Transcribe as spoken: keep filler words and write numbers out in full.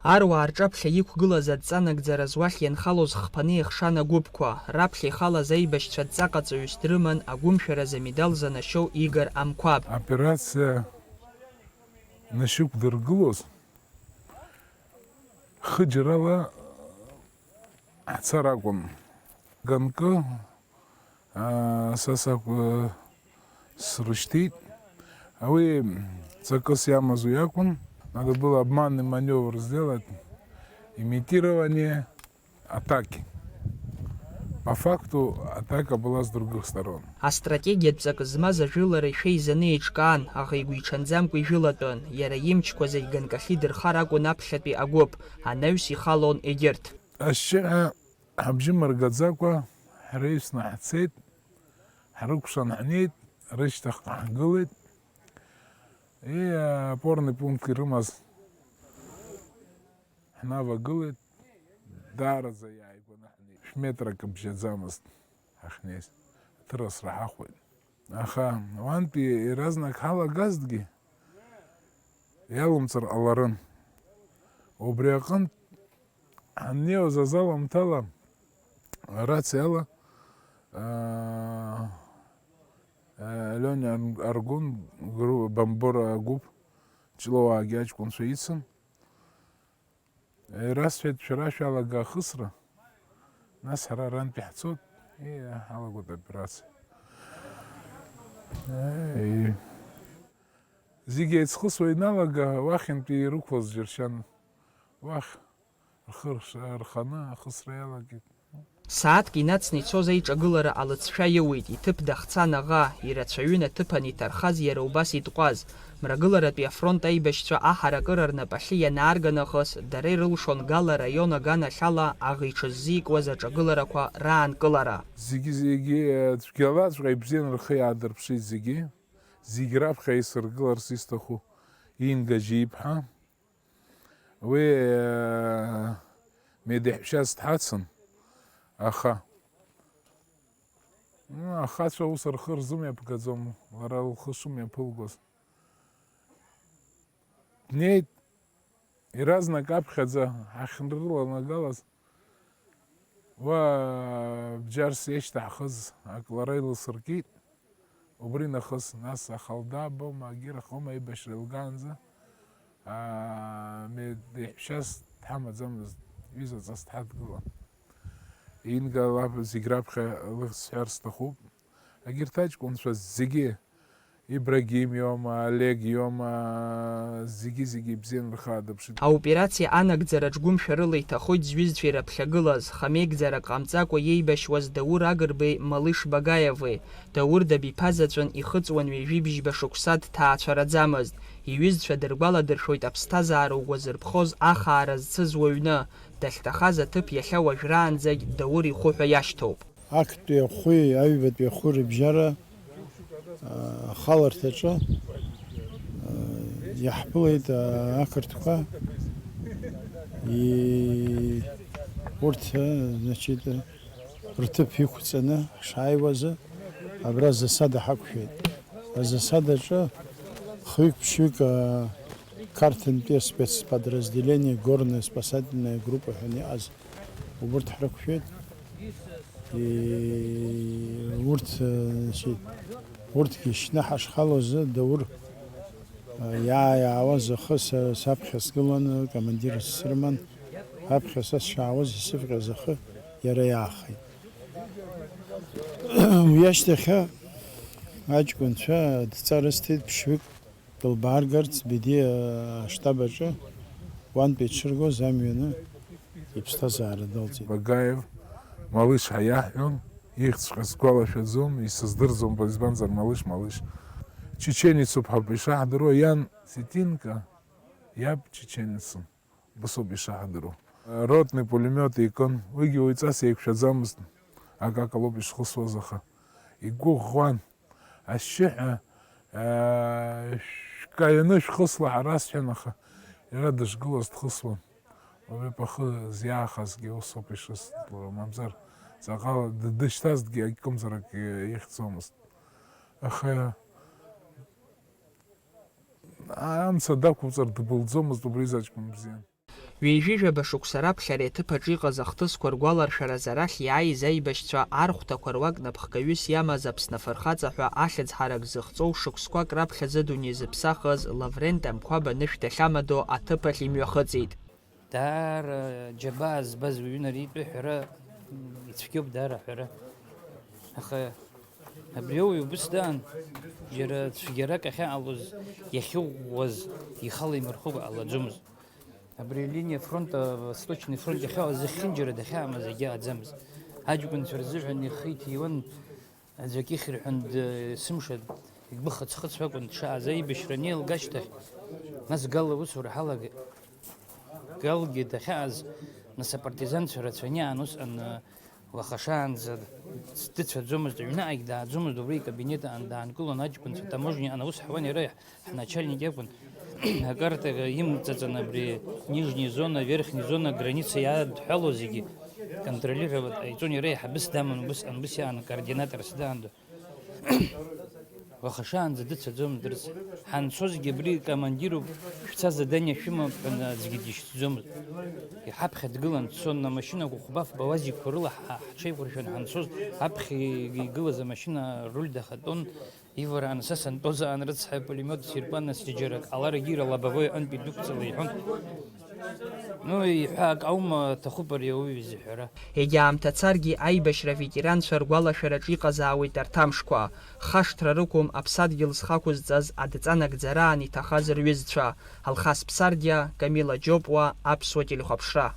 Аруаа рҿаԥхьа иқәгылаз адҵа нагӡараз уахь ианхалоз хԥаны еихшан агәыԥқәа, раԥхьа ихалаз аибашьцәа адҵаҟаҵаҩыс дрыман агәымшәаразы амедал занашьоу Игор Амқәаб. Аоперациа нышьақәдыргылоз хыџьарала ҳцар акәын. Ганкы, аа, са сакәы-, срышьҭит. Уи ҵакыс иамаз уи акәын. Надо было обманный манёвр сделать, имитирование атаки. По факту атака была с других сторон. Астратегиатә ҵак змаз ажәылара ишәеизаны еиҿкаан, аха игәиҽанӡамкәа ижәылатәын. Иара имчқәа зегь ганкахьы идырхар акәын аԥхьатәи агәыԥ, анаҩс ихалон егьырҭ. Ашьшьыҳәа ҳабжьы мыргаӡакәа ҳреисны ҳцеит, ҳрыкәшан ҳнеит, рышьҭахьҟа ҳгылеит. И, опорный пункт ирымаз ҳнавагылеит, даараӡа иааигәаны ҳнеит. Шә-метрак бжьаӡамызт ҳахьнеиз, аҭырасра ҳахәеит. Аха уантәи иаразнак ҳалагазҭгьы, иалымҵыр ҟаларын. Убри аҟынтә ҳаннеиуаз азал аамҭала, арациала, аа, Алион Ар-, Аргун гру-, Бамбора агәыԥ, Ҷлоуаагьы аҷкәынцәа ицын. Ирасҳәеит, шәара шәалага ахысра, нас ҳара арантәи ҳцот, и, ҳалагоит аоперациа. Е, зегь еицхысуа иналага, уахьынтәи ирықәлаз џьыршьан, уахь рхы рш-, рханы ахысра иалагеит. Сааҭк инацны ицоз аиҿагылара алыҵшәа иоуеит, иҭыԥ дахцан аӷа, ирацәаҩын аҭыԥан иҭархаз иара убас итҟәаз. Мрагыларатәи афронт аибашьцәа аҳаракыра рнапахьы ианаарга нахыс, дара ирылшон Гала араион аганахьала аӷа иҽыззикуаз аҿагыларақәа раанкылара. Зегьы-зегьы, э, цәгьалаҵәҟьа ибзиан рхы иаадырԥшит зегьы. Зегь раԥхьа исыргыларц исҭаху Инга Жьиԥҳа. Уи, э, медеҳәшьас дҳацын, аха, ну, ахацәа ус рхы рзымҩаԥгаӡом, лара лхы шымҩаԥылгоз. Днеит, иаразнак аԥхьаӡа ҳахьрыланагалаз, уа бџьарс иашьҭаҳхыз ак лара иласыркит. Убри нахыс, нас ахалда бома, агьырахома аибашьра илгаанӡа, аа, ме-, иаҳәшьас дҳамаӡамызт, ҩызаҵас дҳадгылан. Инга лаб зегь раԥхьа лыхь сҳәар сҭахуп. Агьырҭ аҷкәынцәа зегьы, Ибрагим иоума, Олег иоума, зегьы-зегьы ибзиан рхы аадырԥшит. Аоперациа анагӡараҿ гәымшәарыла иҭахоит зҩызцәа ирыԥхьагылаз, хамеигӡарак ҟамҵакәа иеибашьуаз Даур Агрбеи Малыш Багаевеи. Даур Дабиԥа заҵәын ихыҵуан ҩажәи бжьба шықәса дҭаацәараӡамызт. Иҩызцәа дыргәаладыршәоит аԥсҭазаара угәазырԥхоз ахаара зцыз уаҩны. Дахьҭахаз аҭыԥ иахьа уажәраанӡагь Даур ихәы ҳәа иашьҭоуп. Актәи ахәи аҩбатәи ахәи рыбжьара, а, ахаларҭаҿы, а, иаҳԥылеит, а, ақырҭқәа. И-, урҭ, а, значит, рҭыԥ иқәҵаны ҳшааиуазы, абра засада ҳақәшәеит. Азасадаҿы хҩык-ԥшьҩык, а, Қарҭынтәи аспецподразделение, горная спасательная группа ҳәа иҟаз, убырҭ ҳрықәшәеит. И-, урҭ, а, значит, урҭгьы шьны ҳашхалоз, Даур, а, иаа-, иаауаз ахы са-, саԥхьа сгыланы, командир срыман, аԥхьа са сшаауаз исывҟьаз ахы иара иаахеит. Уи ашьҭахьы аҷкәынцәа адҵа рысҭеит ԥшьҩык дылбааргарц Бедиа аштаб аҿы, уантәи дшыргоз амҩаны иԥсҭазаара далҵит. Багаев Малыш ҳәа иаҳҳәон, ихьӡҵәҟьа сгәалашәаӡом, исыздырӡом, избанзар Малыш, Малыш. Чеченецуп ҳәа ишаҳдыруа, иан Ситинка, иаб чеченецын. Убасоуп ишаҳдыруа. Ротный пулемиот икын, уигьы уаҩҵас еиқәшәаӡамызт, акака лоуп ишхысуаз, аха игәы ӷәӷәан. Ашьшьыҳәа, аа, шәкаианы шәхысла ҳара сҳәан, аха иара дышгылаз дхысуан. Убри пахы зиаахазгьы усоуп ишысҭало, мамзар ҵаҟала д-, дышьҭазҭгьы акымзарак ихьӡомызт. Аха амца дақәуҵар дбылӡомызт убри заҷкәын бзиан. Ҩажәи жәаба шықәса раԥхьа ари аҭыԥ аҿы иҟаз ахҭысқәа ргәаларшәаразы арахь иааиз аибашьцәа архәҭақәа руак напхгаҩыс иамаз Аԥсны афырхаҵа ҳәа ахьӡ ҳарак зыхҵоу шықәсқәак раԥхьаӡа дунеи зыԥсахыз Лаврент Амқәаб анышә дахьамадоу аҭыԥ ахь имҩахыҵит. Даара џьабаа збаз уаҩын ари итәы ҳәара, ицәгьоуп даара аҳәара. Аха абри ауаҩ убыс даан, џьара цәгьарак ахьаҟалоз, иахьыӷәӷәаз ихала имырхыкәа ҟалаӡомызт. Абри алиниа фронт, а, Восточный фронт иахьаҟаз зехьынџьара дахьаамаз егьаҟаӡамызт. Аҷкәынцәа рзыҳәан ихы иҭиуан, аӡәк ихьыр ҳәа д-, есымша игәы хыҵ-хыҵуа акәын дшааз аибашьра анеилга ашьҭахь, нас Гал аусура ҳалагеит. Галгьы дахьааз, нас апартизанцәа рацәаны иаан усҟан, а, Уаха шаанӡа дыцәаӡомызт, аҩныҟагь дааӡомызт, убри икабинет аан даанкылон аҷкәынцәа, таможниаҟны аус ҳуан иара, ҳначальник иакәын. Акарта имҵаҵаны абри нижняя зона, верхняя зона, граница иадҳәалоу зегьы контролировать ҟаиҵон, иара еиҳабыс даман, убысҟан, убыс иаан координаторс даан. Уаха шаанӡа дыцәаӡомызт, рыц. Ҳанцозгьы абри командируп, шәца задание шәымоуп ҳәа аӡәгьы дишьҭӡомызт. Иҳаԥхьа дгылан дцон, амашьынақәа хәба-фба уазикқәа рыла ҳа-, ҳҽеиқәыршәан ҳанцоз, аԥхьа игылаз амашьына аруль дахатәон, иварааны са сантәозаан рыцҳа пулемиот сирпан, нас џьарак ҟаларагьы иара лобовой аҟынтәи дықәҵала иҳәон. Ну, иҳәа ак аума аҭахуп ари ауаҩы изыҳәара? Егьа аамҭа царгьы, аибашьра аветеранцәа ргәалашәараҿы иҟазаауеит арҭ амшқәа. Хашҭра рықәым аԥсадгьыл зхақәызҵаз адҵа нагӡараан иҭахаз рҩызцәа, Алхас Ԥсардиа, Камила Џьопуа, Аԥсуа телехәаԥшра.